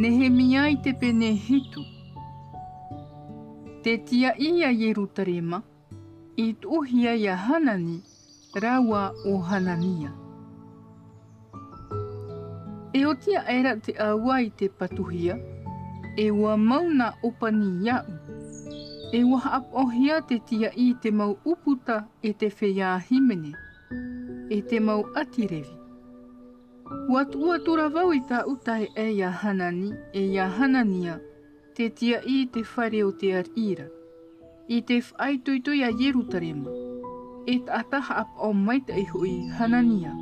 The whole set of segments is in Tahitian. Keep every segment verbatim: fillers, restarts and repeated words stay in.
Nehemia i te pene hitu. Te tiaʻi a Ierutarema, i tuʻuhia ia Hanani, rāua ʻo Hanania. E oti aʻera te ʻāua i te patuhia, e ua mau nā ʻōpani iāʻu, e ua haʻapaʻohia te tiaʻi i te mau ʻūputa e te feiā hīmene, e te mau ʻāti Revi. Ua tuʻu atura vau i tāʻu taeaʻe ia Hanani e ia Hanania, te tiaʻi i te fare o te ariʻi ra, i te faʻaitoito ia Ierutarema, e taʻata haʻapaʻo maitaʻi hoʻi Hanania,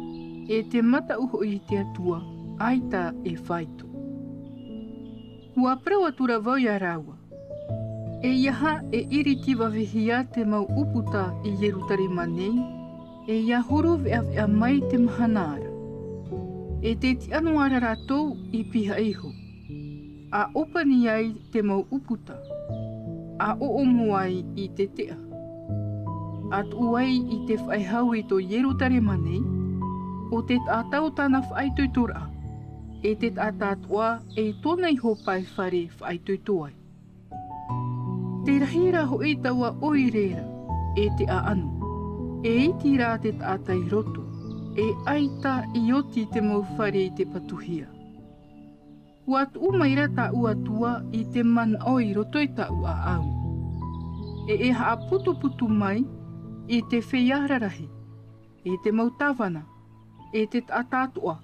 e te mataʻu hoʻi i te Atua, ʻaita e faito. Ua parau atura vau ia rāua, E ia aha e iriti vāvehia te mau ʻūputa i Ierutarema nei, e ia huru veʻaveʻa mai te mahana ra? E te tiʻa noa ra rātou i pihaʻi iho, a ʻōpani ai te mau ʻūputa, a ʻoʻomo ai i te teʻa, a tuʻu ai i te faʻehau i tō Ierutarema nei, ʻo te taʻata o tāna faʻaitoitoraʻa, e te taʻata atoʻa e tōna iho pae fare faʻaitoito ai. Te rahi ra hoʻi taua ʻoire ra, e te ʻaʻano, e iti rā te taʻata i roto, e ʻaita i oti te mau fare i te patuhia. Ua tuʻu mai ra tāʻu Atua i te manaʻo i roto i tāʻu ʻāʻau, e e haʻaputuputu mai i te feiā rarahi, e te mau tāvana, e te taʻata atoʻa,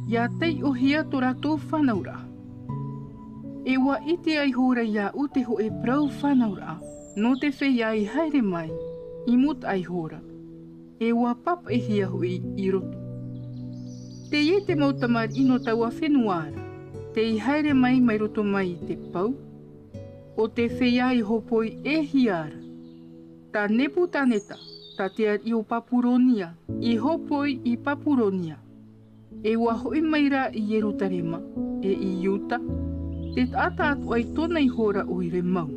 ia taiʻohia tō rātou fānauraʻa. E ua ʻite ai ihora iāʻu te hōʻē parau fānauraʻa nō te feiā i haere mai i mūtaʻa ihora, e ua pāpaʻihia hoʻi i roto. Teie te mau tamariʻi nō taua fenua ra, tei haere mai mai roto mai i te pau, ʻo te feiā i hōpoi ʻē hia ra, tā Nebukaneta, tā te ariʻi o Papuronia, i hōpoi i Papuronia, e ua hoʻi mai ra i Ierutarema, e i Iuta, te taʻata atoʻa i tōna ihora ʻoire mau.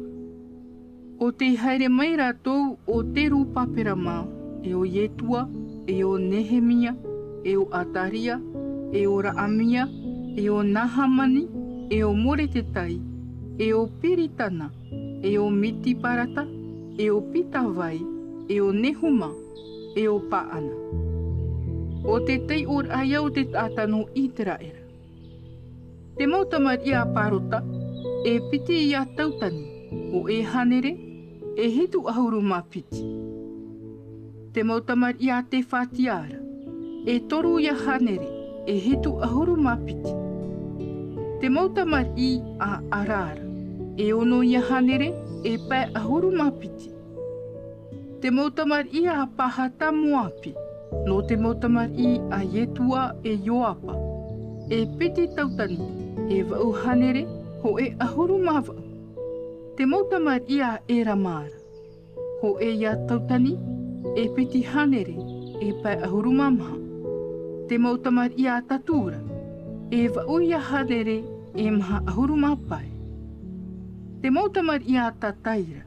ʻO tei haere mai rātou ʻo Terupaperama, e ʻo Ietua, e ʻo Nehemia, e ʻo Ataria, e ʻo Raamia, e ʻo Nahamani, e ʻo Moretetai, e ʻo Piritana, e ʻo Mitiparata, e ʻo Pitavai, e ʻo Nehuma, e ʻo Paana. ʻO te taiʻoraʻa ia o te taʻata nō Iteraera. Te mau tamariʻi a Parota, e piti ia Tautani, ʻo e hānere, e hitu ʻahuru mā piti. Te mau tamariʻi a Tefatia ra, e toru ia hānere, e hitu ʻahuru mā piti. Te mau tamariʻi a Ara ra, e ono ia hānere, e pae ʻahuru mā piti. Te mau tamariʻi a Pahata-moapi, nō te mau tamariʻi a Ietua e Ioapa, e piti Tautani, e vaʻu hānere, hōʻē ʻahuru mā vaʻu. Te mau tamariʻi a Erama ra, hōʻē ia Tautani, e piti hānere, e pae ʻahuru mā maha. Te mau tamariʻi a Tatu ra, e vaʻu ia hānere, e maha ʻahuru mā pae. Te mau tamariʻi a Tatai ra,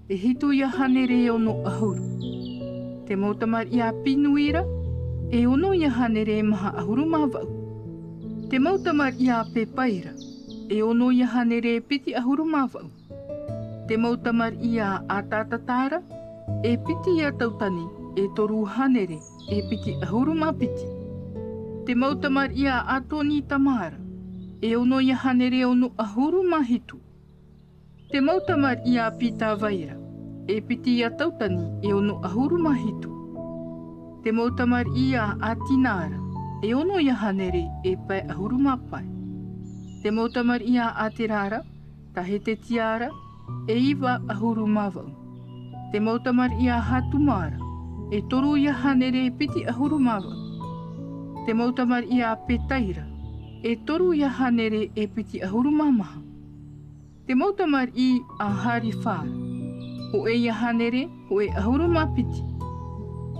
e hitu ia hānere, e ono ʻahuru. Te mau tamariʻi a Pinui ra, e ono ia hānere, e maha ʻahuru mā vaʻu. Te mau tamariʻi a Pepai ra, e ono ia hānere, e piti ʻahuru mā vaʻu. Te mau tamariʻi a Atatata ra, e piti ia Tautani, e toru hānere, e piti ʻahuru mā piti. Te mau tamariʻi a Atonitama ra, e ono ia hānere, e ono ʻahuru mā hitu. Te mau tamariʻi a Pitavai ra, e piti ia Tautani, e ono ʻahuru mā hitu. Te mau tamariʻi a Atina ra, e ono ia hānere, e pae ʻahuru mā pae. Te mau tamariʻi a Atera ra, tā Hetetia ra, e iva ʻahuru mā vaʻu. Te mau tamariʻi a Hatuma ra, e toru ia hānere, e piti ʻahuru mā vaʻu. Te mau tamariʻi a Petai ra, e toru ia hānere, e piti ʻahuru mā maha. Te mau tamariʻi a Harifa ra, hōʻē ia hānere, hōʻē ʻahuru mā piti.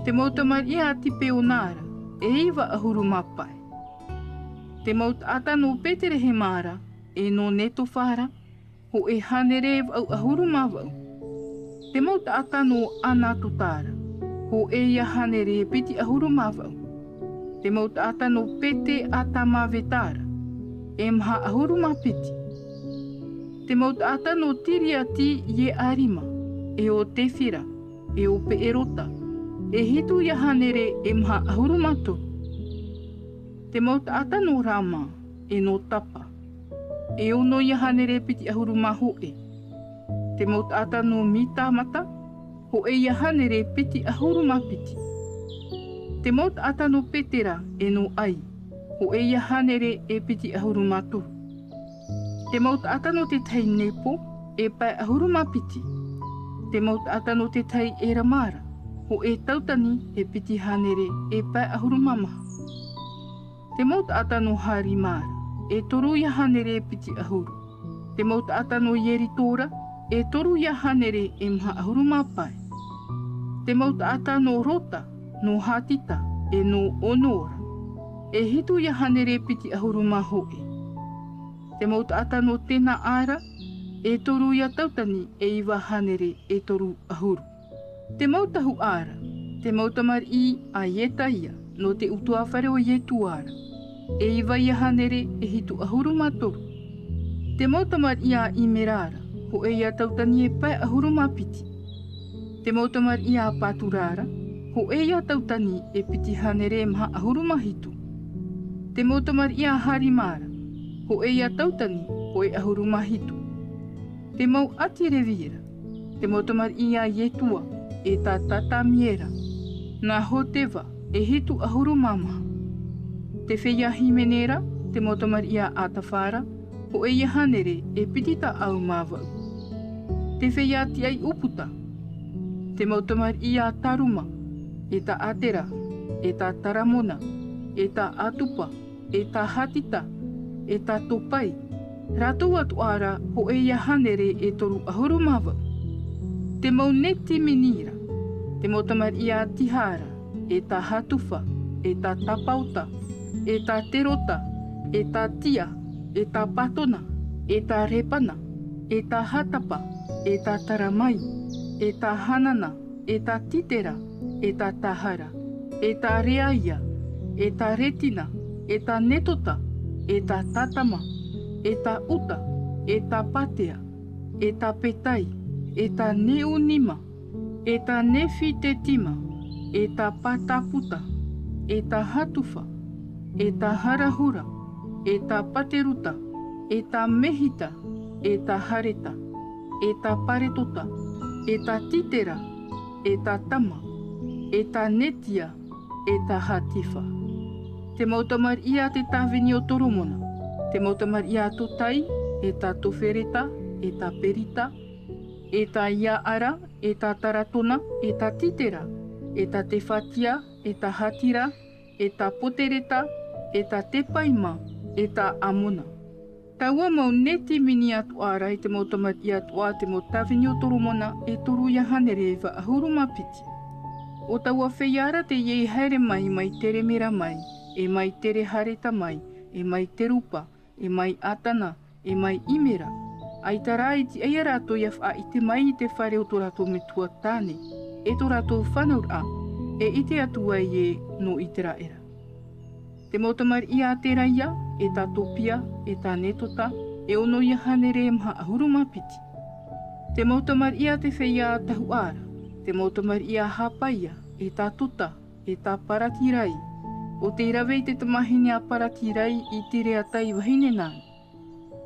Te mau tamariʻi a Tipeona ra, e iva ʻahuru mā pae. Te mau taʻata nō Peterehema ra, e nō Netofa ra, hōʻē hānere, e vaʻu ʻahuru mā vaʻu. Te mau taʻata nō Anatota ra, hōʻē ia hānere, e piti ʻahuru mā vaʻu. Te mau taʻata nō Pete-atamaveta ra, e maha ʻahuru mā piti. Te mau taʻata nō Tiriati-Iearima, e ʻo Tefira, e ʻo Peerota, e hitu ia hānere e maha ʻahuru mā toru. Te mau taʻata nō Rama, e nō Tapa, e ono ia hānere piti ʻahuru mā hōʻē. Te mau taʻata nō Mitamata, hōʻē ia hānere piti ʻahuru mā piti. Te mau taʻata nō Petera e nō Ai, hōʻē ia hānere e piti ʻahuru mā toru. Te mau taʻata nō te tahi Nepo, e pae ʻahuru mā piti. Te mau taʻata nō te tahi Elamara, hōʻē tautani e piti hānere e pae ʻahuru mā maha. Te mau taʻata nō Harimara, e toru ia hānere e piti ʻahuru. Te mau taʻata nō Ieritora, e toru ia hānere e maha ʻahuru mā pae. Te mau taʻata nō Rota, nō Hatita, e nō Onora, e hitu ia hānere piti ʻahuru mā hōʻē. Te mau taʻata nō Tenaara, e toru ia tautani e iva hānere e toru ʻahuru. Te mau tahuʻa ra, te mau tamariʻi a Ietaia, nō te ʻutuāfare o Ietuara, e iva ia hānere e hitu ʻahuru mā toru. Te mau tamariʻi a Imerara, hōʻē ia tautani e pae ʻahuru mā piti. Te mau tamariʻi a Paturara, hōʻē ia tautani e piti hānere e maha ʻahuru mā hitu. Te mau tamariʻi a Harimara, hōʻē ia tautani hōʻē ʻahuru mā hitu. Te mau ʻāti Revi ra, te mau tamariʻi a Ietua, e tā Tatamiera, nā Hoteva, e hitu ʻahuru mā maha. Te feiā hīmene ra, te mau tamariʻi a Atafa ra, hōʻē ia hānere e piti taʻau mā vaʻu. Te feiā tiʻai ʻūputa, te mau tamariʻi a Taruma, e tā Atera, e tā Taramona, e tā Atupa, e tā Hatita, e tā Topai, rātou atoʻa ra hōʻē ia hānere e toru ʻahuru mā vaʻu. Te mau Netimini ra, te mau tamariʻi a Tihara, e tā Hatufa, e tā Tapaota, e tā Terota, e tā Tia, e tā Patona, e tā Repana, e tā Hatapa, e tā Taramai, e tā Hanana, e tā Titera, e tā Tahara, e tā Reaia, e tā Retina, e tā Netota, e tā Tatama, e tā Uta, e tā Patea, e tā Petai, e tā Neunima, e tā Nefitetima, e tā Pataputa, e tā Hatufa, e tā Harahura, e tā Pateruta, e tā Mehita, e tā Hareta, e tā Paretota, e tā Titera, e tā Tama, e tā Netia, e tā Hatifa. Te mau tamariʻi a te tāvini o Toromona, te mau tamariʻi a Totai, e tā Tofereta, e tā Perita, e tā Iaara, e tā Taratona, e tā Titera, e tā Tefatia, e tā Hatira, e tā Potereta, e tā Tepaima, e tā Amona. Taua mau Netimini atoʻa ra i te mau tamariʻi atoʻa a te mau tāvini o Toromona e toru ia hānere e iva ʻahuru mā piti. ʻO taua feiā ra teie i haere mai mai Teremera mai, e mai Terehareta mai, e mai Terupa, e mai Atana, e mai Imera, ʻaita rā i tiʻa ia rātou ʻia faʻaʻite mai i te fare o tō rātou metua tāne, e tō rātou fānauraʻa, e ʻite atu ai ē nō Iteraera. Te mau tamariʻi a Teraia, e tā Topia, e tā Netota, e ono ia hānere e maha ʻahuru mā piti. Te mau tamariʻi a te feiā tahuʻa ra, te mau tamariʻi a Hapaia, e tā Tota, e tā Paratirai, ʻo tei rave i te tamahine a Paratirai i Tireata i vahine nā.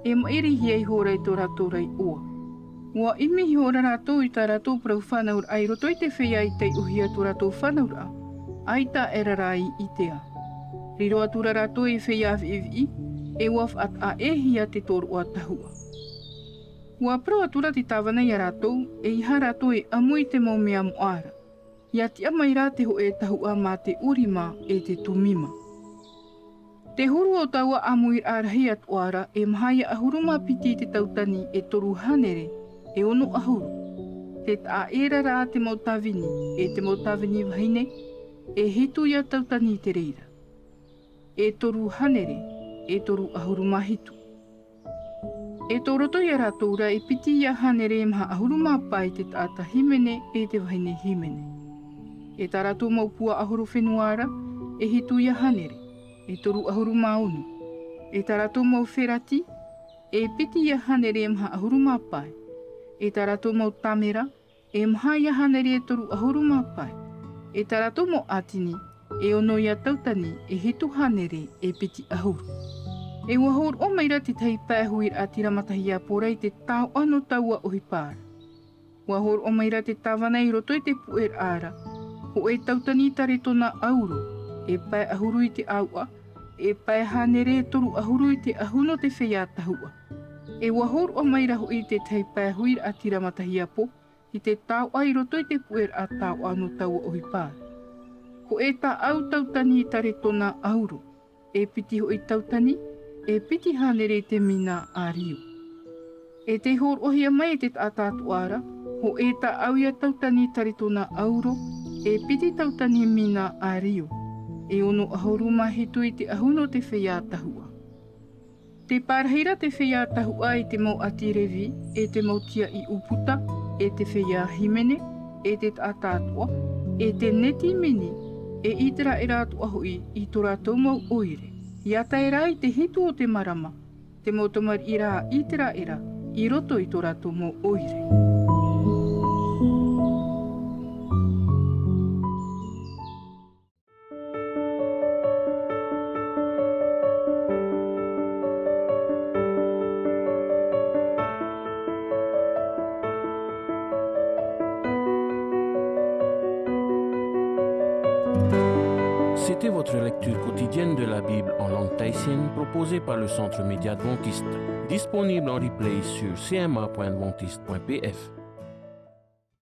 E maʻirihia ihora i tō rātou ra iʻoa. ʻUa ʻimi ihora rātou i tā rātou parau fānauraʻa i roto i te feiā i taiʻohia tō rātou fānauraʻa, ʻaita aʻera rā i ʻitea. Riro atu ra rātou i feiā viʻiviʻi, e ʻua faʻataʻa ʻē hia te tōroʻa tahuʻa. ʻUa parau atu ra te tāvana ia rātou, ʻeiaha rātou e ʻamu i te mau mea moʻa ra. ʻIa tiʻa mai rā te hōʻē tahuʻa mā te Urima e te Tumima. Te huru o taua ʻāmuiraʻa rahi atoʻa ra e maha ia ʻahuru mā piti te tautani e toru hānere e ono ʻahuru. Te taʻa ʻē ra rā te mau tāvini, e te mau tāvini vahine, e hitu ia tautani i te reira. E toru hānere, e toru ʻahuru mā hitu. E tō roto ia rātou ra e piti ia hānere e maha ʻahuru mā pae te taʻata hīmene e te vahine hīmene. E tā rātou mau puaʻahorofenua ra, e hitu ia hānere, e toru ʻahuru mā ono. e tā rātou mau ferati, e piti ia hānere e maha ʻahuru mā pae, e tā rātou mau tāmera, e maha ia hānere e toru ʻahuru mā pae, e tā rātou mau ʻātini, e ono ia tautani, e hitu hānere e piti ʻahuru. E ua hōroʻa maira te tahi pae huiraʻatira matahiapo ra i te taoʻa nō taua ʻohipa ra. Ua hōroʻa maira te tāvana i roto i te puʻeraʻa ra, hōʻē tautani tare tona ʻauro, e pae ʻahuru i te ʻāuʻa, e pae hānere e toru ʻahuru i te ʻahu nō te feiā tahuʻa. E ua hōroʻa maira hoʻi te tahi pae huiraʻatira matahiapo i te taoʻa i roto i te puʻeraʻa taoʻa nō taua ʻohipa. Hōʻē tāʻau tautani tare tona ʻauro, e piti hoʻi tautani, e piti hānere i te mina ʻārio. E tei hōroʻahia mai e te taʻata atoʻa ra, hōʻē tāʻau ia tautani tare tona ʻauro, e piti tautani mina ʻārio, e ono ʻahuru mā hitu i te ʻahu nō te feiā tahuʻa. Tei pārahi ra te feiā tahuʻa i te mau ʻāti Revi, e te mau tiaʻi ʻūputa, e te feiā hīmene, e te taʻata atoʻa, e te Netimini, e ʻĪteraʻera atoʻa hoʻi i tō rātou mau ʻoire. ʻIa tae ra i te hitu o te marama, te mau tamariʻi ra a ʻĪteraʻera i roto i tō rātou mau ʻoire. C'était votre lecture quotidienne de la Bible en langue tahitienne proposée par le Centre Média Adventiste, disponible en replay sur C M A point adventiste point P F.